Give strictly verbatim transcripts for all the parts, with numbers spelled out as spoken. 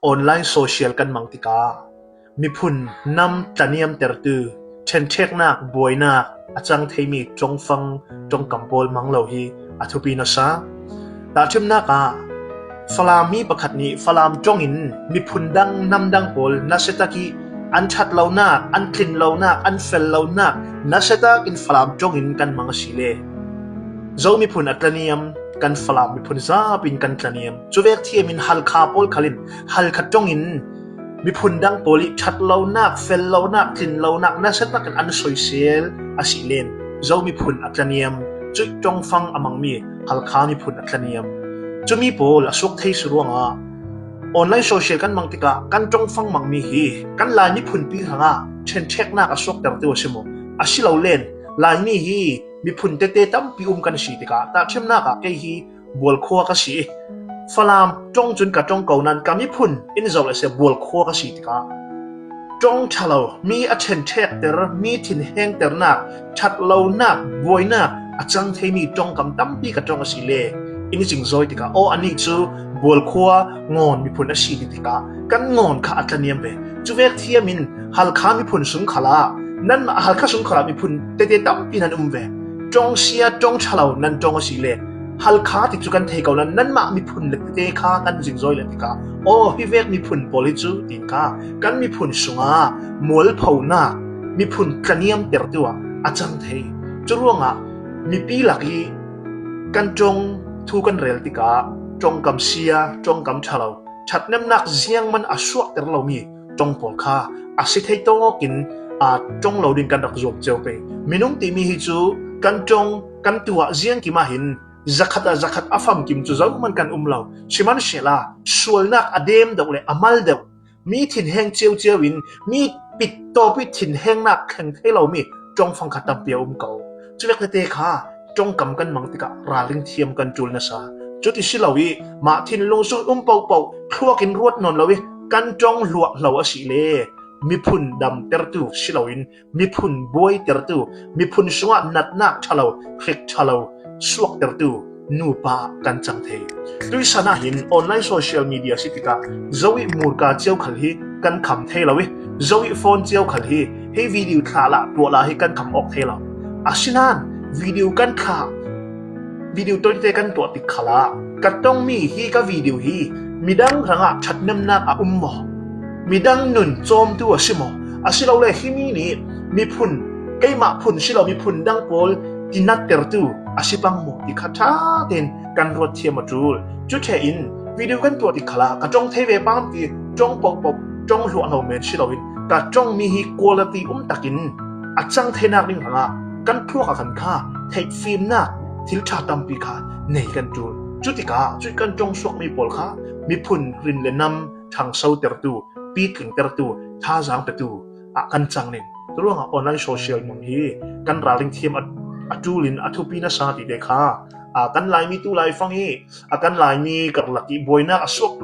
online social kan mang tikah miphun nam tlaniamtertu, ṭhenṭheknak, buainak a cang theimi ṭongfang, ṭongkam pawl mang lo hi a thupi nasa. Tahṭhimnak ah Falam mi pakhat nih Falam ṭongin miphun dang, nam dang pawl nasiatak ih an ṭhat lonak, an tlin lonak, an fel lonak nasiatak in Falam ṭongin kan mang a si le, Zo miphun a tlaniam, kan Falam miphun zap in kan tlaniam. Cuvek thiam in Halkha pawl khal in Halkha ṭongin miphun dang pawl ih ṭhat lonak, fel lonak, tlin lonak nasiatak in an soisel a si len, Zo miphun a tlaniam, cuih ṭongfang a mangmi Halkha miphun a tlaniam. Cumi pawl a suak thei si ruangah online social kan mang tikah kan ṭongfang mangmi hi kan Lai miphunpi hrangah ṭhenṭheknak a suaktertu a si maw? A si lo len, Laimi hi miphun tete tampi um kan si tikah tahṭhimnak ah kei hi Bualkhua ka si ih Falam ṭong cun ka ṭong ko nan ka miphun in zoh le seh Bualkhua ka si tikah ṭong ṭha lo, mi a ṭhenṭhekter, mi thinhengternak, ṭhat lonak, buainak a cang theimi ṭongkam tampi ka ṭong a si le, in i cingzawi tikah aw, anih cu Bualkhua ngawn miphun a si ti tikah kan ngawn kha a tlaniam ve. Cuvek thiam in Halkha miphun sung khalah nanmah Halkha sung khalah miphun tete tampi nan um ve. Ṭongsia, ṭong ṭha lo nan ṭong a si le, Halkha ti cu kan thei ko nan nanmah miphun le tete kha kan zingzawi le tikah aw, hi vek miphun pawl hi cu tiin kha kan miphun sungah mualphonak, miphun tlaniamtertu ah a cang thei. Curuangah mipi lak ih kan ṭong thu kan rel tikah ṭongkam sia, ṭongkam ṭha lo, ṭhatnemnak ziangman a suakter lomi ṭong pawl kha a si thei tawkin aa ṭong lo ding kan rak zuam cio pei. Minung timi hi cu kan ṭong, kan tuah ziangkim ah hin zakhat ah zakhat a famkim cu zohman kan um lo. Sihmanhsehla sualnak a dem deuh le a mal deuh, mi thinheng ciocio in mi pittawp ih thinhengnak thleng thei lomi ṭongfang kha tampi a um ko. Cuvek tete kha ṭongkam kan mang tikah ralring thiam kan ṭul nasa. Cuti si lo ih mah thinlung sung um pohpoh thluak in ruat nawn lo ih kan ṭong hluahhlo a si le miphun damtertu si loin miphun buaitertu, miphun sungah natnak ṭha lo, hrik ṭha lo suaktertu nupa kan cang thei. Tuihsan ah hin online social media si tikah Zo ih murka cio khal hi kan kham thei lo ih Zo ih phone cio khal hi hi video thlah lah tuah lah hi kan kham awk thei lo. Asinain video kan thlah, video tawite kan tuah tik khalah ka ṭongmi hi ka video hi midang hrangah ṭhatnemnak a um maw? Midang nun cawmtu a si maw? Asilole himi nih miphun, keimah phun si lo miphun dang pawl tinattertu a si pang maw ti kha ṭha tein kan ruat thiam a ṭul. Cu ṭheh in video kan tuah tik khalah ka ṭong thei ve pam ti ṭong pohpoh, ṭong hluahhlo men si loin ka ṭongmi hi quality um takin a cang theinak ding hrangah kan thluak a kan kha theihfimnak thil ṭha tampi kha nei kan ṭul. Cutikah cuih kan ṭong suakmi pawl kha miphun rin le nam ṭhangsotertu, pitlingtertu, thazaang petu ah kan cang ning. Curuangah online social mang hi kan ralring thiam a, a ṭul in a thupi nasa tite kha, aa, kan Laimi tu laifang ih a kan Laimi karlak ih buainak a suak,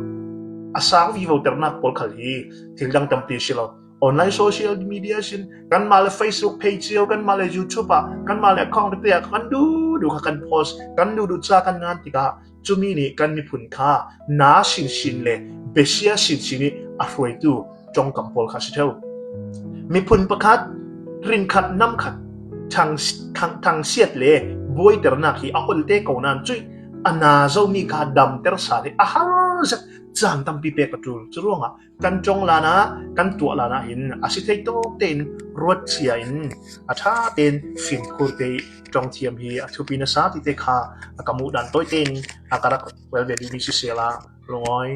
a sang vivoternak pawl khal hi thil dang tampi si lo. Online social media sin kanmah le Facebook page cio, kanmah le YouTube ah, kanmah le account tete ah kan duhduh kha kan post, kan duhduh ca kan ngan tikah cumi nih kan miphun kha na sinsin le besia sinsin ih a hruaitu ṭongkam pawl kha si ṭheu. Miphun pakhat rinkhat namkhat thang, thang, thangsiat le buaiternak hi a holte ko nan cuih a na zomi kha damter sa le a har zet caan tampi pek a ṭul. Curuangah kan ṭong lanah, kan tuah lanah hin a si thei tawk tein ruat cia in a ṭha tein fimkhur te ih ṭong thiam hi a thupi nasa tite kha a ka muh dan tawi tein a ka rak rel ve duhmi sisehla lungawi